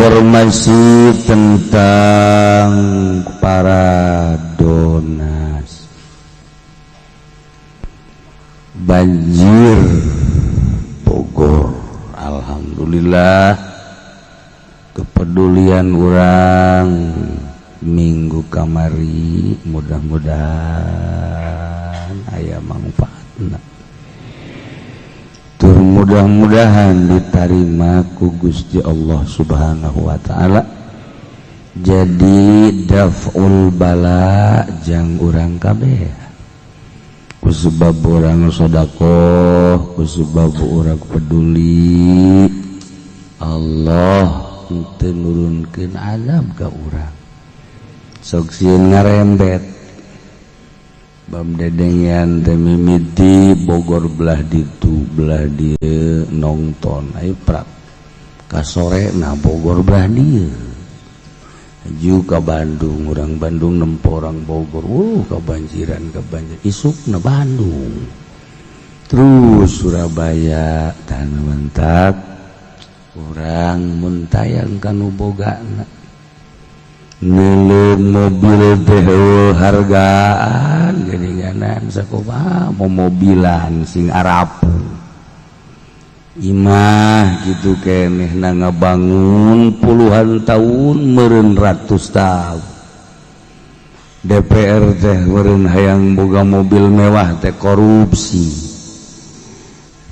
Informasi tentang para donas banjir Bogor. Alhamdulillah, kepedulian urang minggu kamari mudah-mudahan aya manfaatna, tur mudah-mudahan diterima ku Gusti Allah Subhanahu wa Ta'ala, jadi daf'ul bala jang urang kabeh, kusebab urang sodakoh, kusebab urang peduli. Allah henteu nurunkeun azab ka urang. Sok sieun ngarembet bam dedengean teh mimiti Bogor belah ditu, belah dieu nongton, ayo prak ka sore. Nah, Bogor belah dieu ju ka Bandung, orang Bandung nempo orang Bogor, kebanjiran, kebanjiran. Isuk na Bandung, terus Surabaya. Tanah mentak urang muntayang kanu bogana nele mobil teh hargaan geuninganan, sakumaha mobilan sing arapu. Imah gitu keneh na ngabangun puluhan tahun, meureun ratus tahun. DPR teh meureun hayang boga mobil mewah teh korupsi.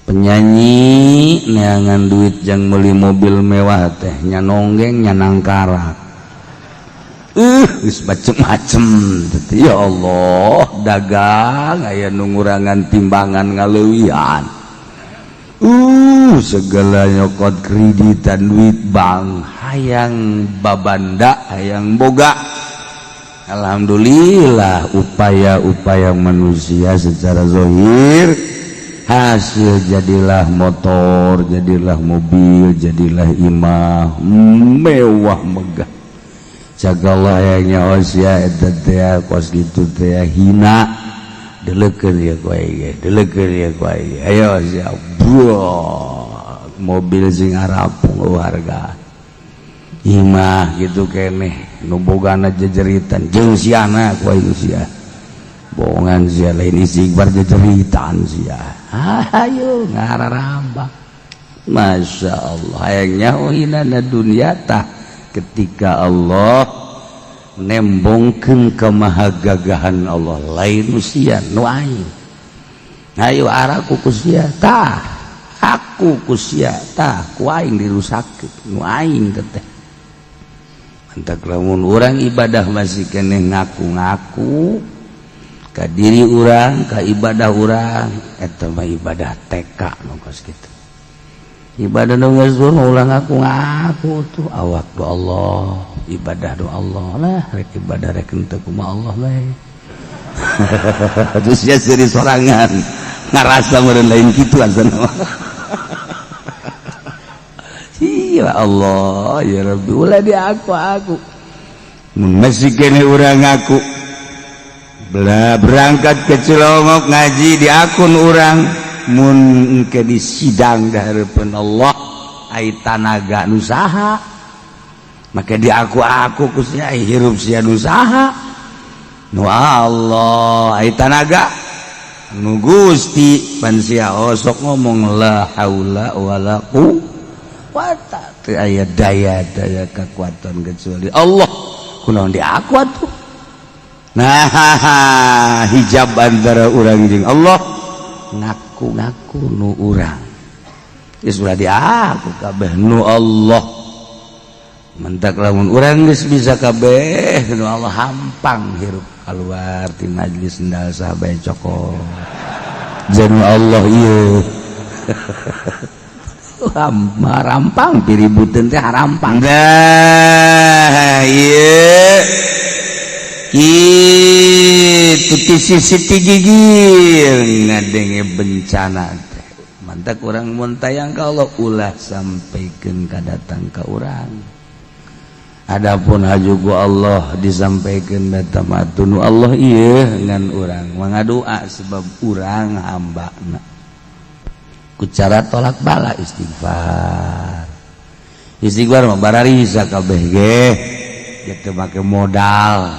Penyanyi neangan duit jang beli mobil mewah teh nya nonggeng, nya nangkarak, macem-macem. Ya Allah, dagang aya nu ngurangan timbangan, ngaleuwihan, segala nyokot kreditan, duit bank, hayang babanda, hayang boga. Alhamdulillah, upaya-upaya manusia secara zohir hasil, jadilah motor, jadilah mobil, jadilah imah mewah megah. Cagalah nya kos gitu teh hina, delekeun ya ku aing, delekeun ya ku aing. Ayo sia, mobil sing arapung harga, imah gitu keneh nu bogana jejeritan jeung siana ku aing. Sia bohongan sia, lain istighfar, jejeritan sia. Ayo ngararambang. Masya Allah, hayangnya hina na dunia. Tah, ketika Allah nembongkeun kemahagagahan Allah, lain usia nu aing, ayo araku ku sia, tah aku ku sia, tah ku aing dirusakkeun nu aing teh. Mantak lamun urang ibadah masih keneh ngaku-ngaku ka diri urang, ka ibadah urang, eta mah ibadah TK nu kos kitu. Ibadah nu geus ulah ngaku-ngaku tuh, awak do Allah, ibadah do Allah lah. Rek ibadah rek henteu, kumaha Allah bae. Terus ya seri sorangan ngarasa meureun lain kitu asana. Ya Allah, ya Rabbi, ulah di aku masih kene urang ngaku. Belah berangkat ke Cilongok ngaji di akun urang, mun ke di sidang di hadapan Allah, ai tanaga nu saha? Maka di aku ku sia, ai hirup sia nu saha? Nu Allah. Ai tanaga nu Gusti. Pan sia osok ngomong la haula wala quwata, teu aya daya daya kekuatan kecuali Allah, kunaon di aku atuh? Nah, hijab antara urang jeung Allah, ngaku-ngaku nu urang. Geus ulah di aku, kabeh nu Allah. Mentak lamun urang geus bisa kabeh nu Allah, hampang hirup. Keluar ti majlis, sendal sahabat cokot jeung Allah ieu, rampang piributeun teh, harampang. Nah, ieu itu ti sisi ti gigir ngadenge bencana teh. Mantak urang mun tayang ka Allah, ulah sampaikeun ka datang ka urang. Adapun haju ku Allah disampaikan data nu Allah ieu, ngan urang mangadoa sebab urang hamba. Ku cara tolak bala, istighfar. Istighfar mah bararisa kabeh ge gitu, make modal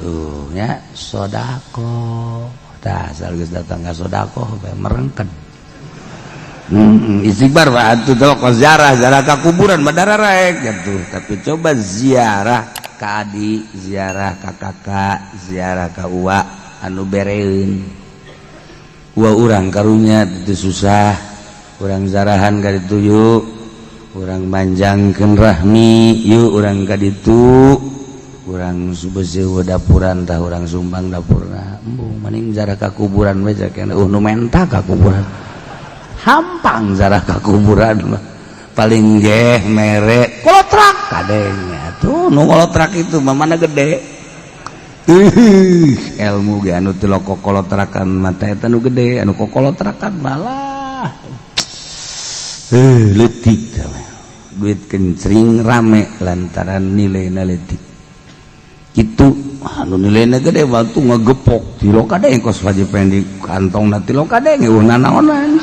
tuh nya sodako. Tah, asal geus datang ka sodako bae merengken. Istighfar mah atuh teh kos ziarah, ziarah ka kuburan mah dararek gitu. Tapi coba ziarah ka adi, ziarah ka kakak, ziarah ka uwa anu bereun. Uwa urang karunya itu susah, urang zarahan ka ditu yuk, urang manjangkeun rahmi yuk, urang ka ditu, urang beuseuh dapuran, tah urang sumbang dapurna. Embung, mending zarah ka kuburan we keneh. Nu menta ka kuburan hampang, zarah ka kuburan mah paling geh mere kolotrak kadengnya tuh. Nu kolotrak itu mah mana gede ilmu ge, anu teu kokolotrakan mata eta nu gede, anu kokolotrakan malah leutik. Duit kencring rame lantaran nilai leutik gitu. Anu nilainya gede waktu ngegepok tilo kadeng kos wajib di kantong na tilo kadeng eueuh nanaonan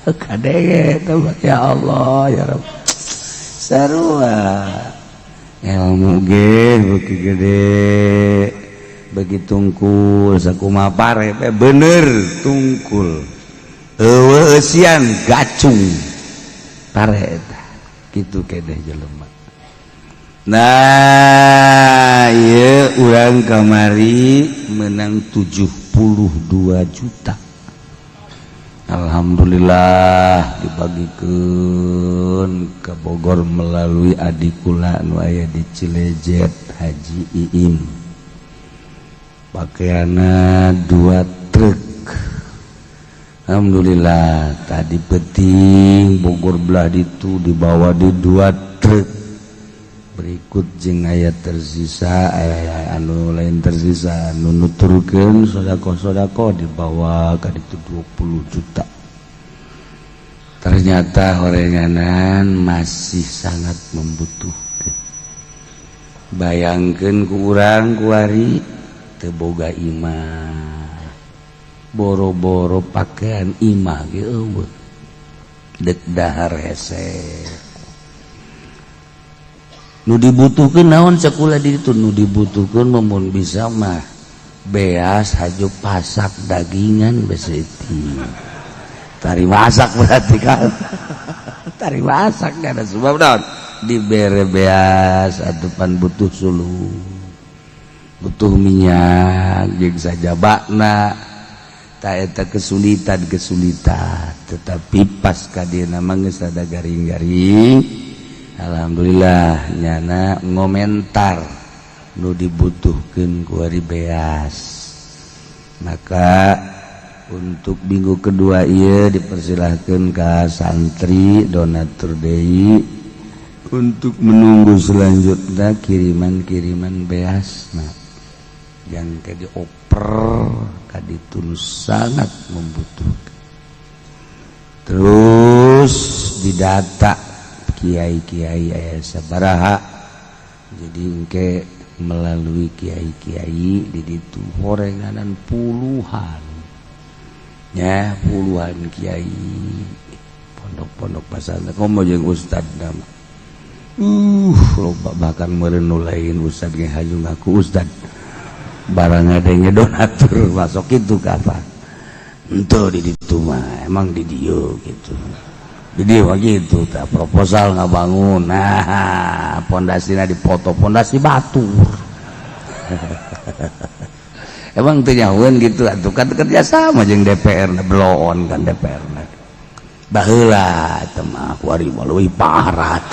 kadenge. Ya Allah, ya Rabb, sarua ilmu ge beuki gede bagi tungkul sakumaha pare bener tungkul eueuh eusian gacung pare eta kitu kedeh jelema. Nah, ieu urang kamari menang 72 juta. Alhamdulillah, dibagikan ke Bogor melalui adik kula nu aya di Cilejet, Haji Iim, pakaianna dua truk. Alhamdulillah, tadi peting Bogor belah itu dibawa di dua truk. Berikut jeung aya tersisa, aya anu lain tersisa, anu nuturkeun sodako-sodako dibawa ka ditu 20 juta. Ternyata horenganan masih sangat membutuhkan. Bayangkeun ku urang kuari teu boga imah, boro-boro pakaian, imah ge euweuh, dek dahar hese. Nu dibutuhkan naon sekolah di itu? Nu dibutuhkan mun bisa mah beas haju pasak, dagingan beseti tari masak. Berarti kan tari masak gak ada sebab naon dibere beas atupan, butuh suluh, butuh minyak jeung sajabana. Tak eta kesulitan kesulitan, tetapi pas ka dieuna mah geus ada garing-garing. Alhamdulillah, nyana ngomentar nu dibutuhkan kuari beas. Maka untuk minggu kedua ia dipersilahkan ke santri donatur deui untuk menunggu selanjutnya kiriman-kiriman beas. Nah, yang ke dioper kaditu sangat membutuhkan. Terus didata kiai-kiai aya sabaraha, jadi engke melalui kiai-kiai di ditu horenganan puluhan ya, puluhan kiai pondok-pondok pesantren komo jeung ustad nama loba. Bahkan meureun nu lain ustad ge haju ngaku ustad, barang adanya donatur masuk itu kapan. Ente di ditu mah emang di dieu gitu, jadi begitu tak proposal nggak bangun. Nah, pondasinya dipoto, pondasi batur. Emang teu nyahueun gitu atuh kan kerja sama jeung DPR bloon kan DPR. Baheula teh mah kuari mah leuwih parah.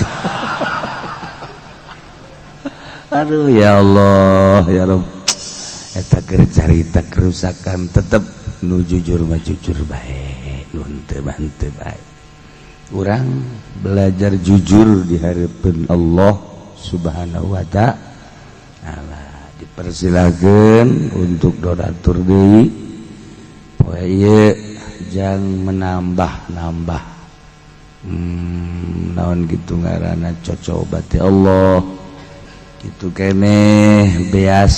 Aduh, ya Allah, ya Rabb, eta keur carita kerusakan. Tetep nu jujur mah jujur bae, nu henteu mah henteu bae. Urang belajar jujur di hadapan Allah Subhanahu wa Ta'ala. Dipersilakan untuk donatur deui poe ieu, jangan menambah-nambah naon gitu ngaranna, cocoba ti Allah gitu keneh. Beas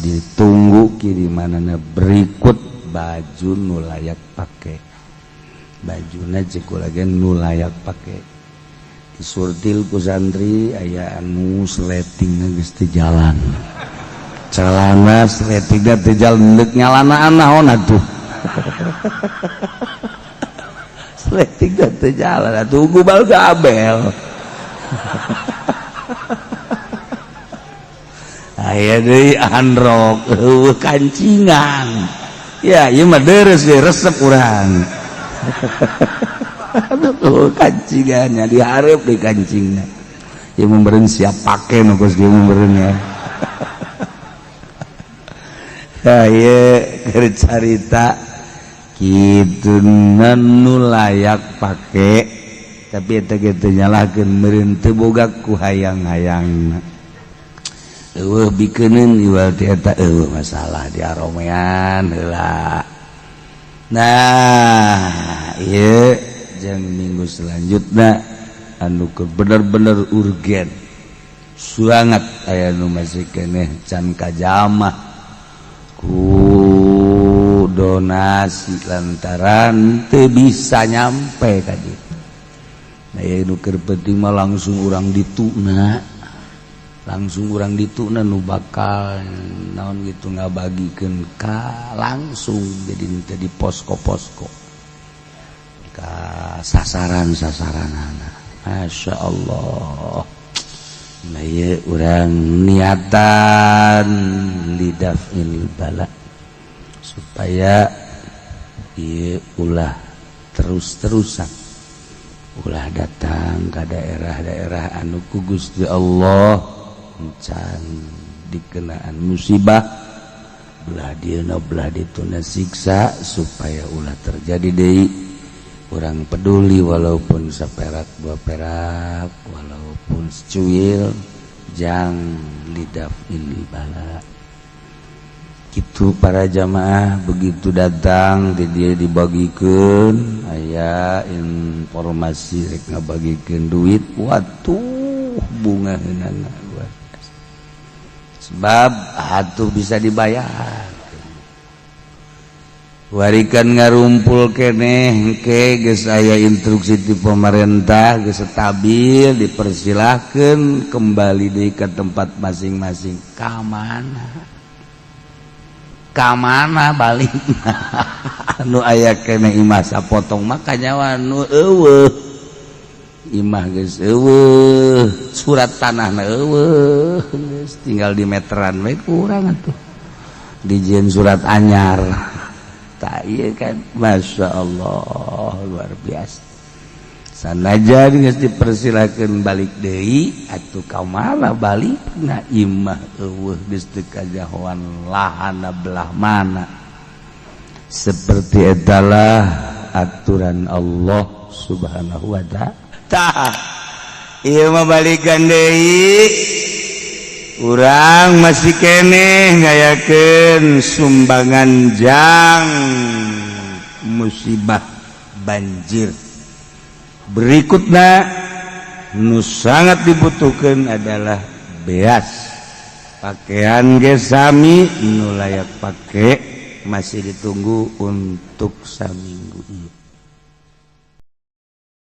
ditunggu kirimanana, berikut baju nu layak pakai. Bajuna cek kula ge nu layak pake. Disurtil ku santri, aya anu sleting geus teu jalan. Celana sleting teu jalan, deuk nyalanaan naon atuh. Sleting teu jalan atuh, gubal gabel. Aya deui androk, eueuh kancingan. Ya, ieu mah deres ge resep urang. Aduh, kancingannya dihareup di kancingna. Ieu mah meureun siap pake nu geus ieu meureun ya. Nah, ieu keur carita kitu nu layak pake, tapi eta ge teu nyalahkeun, meureun teu boga ku hayang-hayangna. Eueuh bikeuneun iwal ti eta, eueuh masalah di aromean heula. Nah, ieu jeung minggu selanjutna anu keur bener-bener urgen sangat, aya nu masih keneh can kajamah ku donasi lantaran teu bisa nyampe ka ditu. Nah, ieu nu keur penting mah langsung urang dituna, langsung urang dituna nu bakal naon gitu ngabagikeun ka langsung, jadi teu di posko-posko, ka sasaran-sasaranana. Masya Allah. Nah, ieu urang niatan lidafil bala supaya ieu ulah terus-terusan, ulah datang ke daerah-daerah anu ku Gusti Allah encan dikenaan musibah, belah dieuna belah dituna siksa, supaya ulah terjadi deui. Urang peduli walaupun saperak dua perak, walaupun secuil, jang lidafil bala. Gitu para jamaah, begitu datang di dia dibagikan, aya informasi rek ngabagikeun duit, watuh bunga heunana luar biasa, sebab atuh bisa dibayar. Warikan ngarumpul keneh ke geus aya instruksi di pemerintah, geus stabil, dipersilahkan kembali deui ke tempat masing-masing. Ka mana, ka mana balik? Anu aya keneh imah sapotong mah kanyawan, nu eueuh imah geus eueuh, surat tanahna eueuh, geus tinggal di meteran we kurang atuh, dijieun surat anyar. Tak iya kan, Masya Allah, luar biasa. Sanajan geus dipersilakeun balik deui atuh, ka mana balik na? Imah eueuh, geus teu kajahoan lahanna belah mana. Seperti etalah aturan Allah Subhanahu wa ta'ala. Tah, ieu mah balikan deui, urang masih keneh ngayakeun sumbangan jang musibah banjir. Berikutnya nu sangat dibutuhkan adalah beas, pakaian ge sami, nu layak pake masih ditunggu untuk saminggu ieu.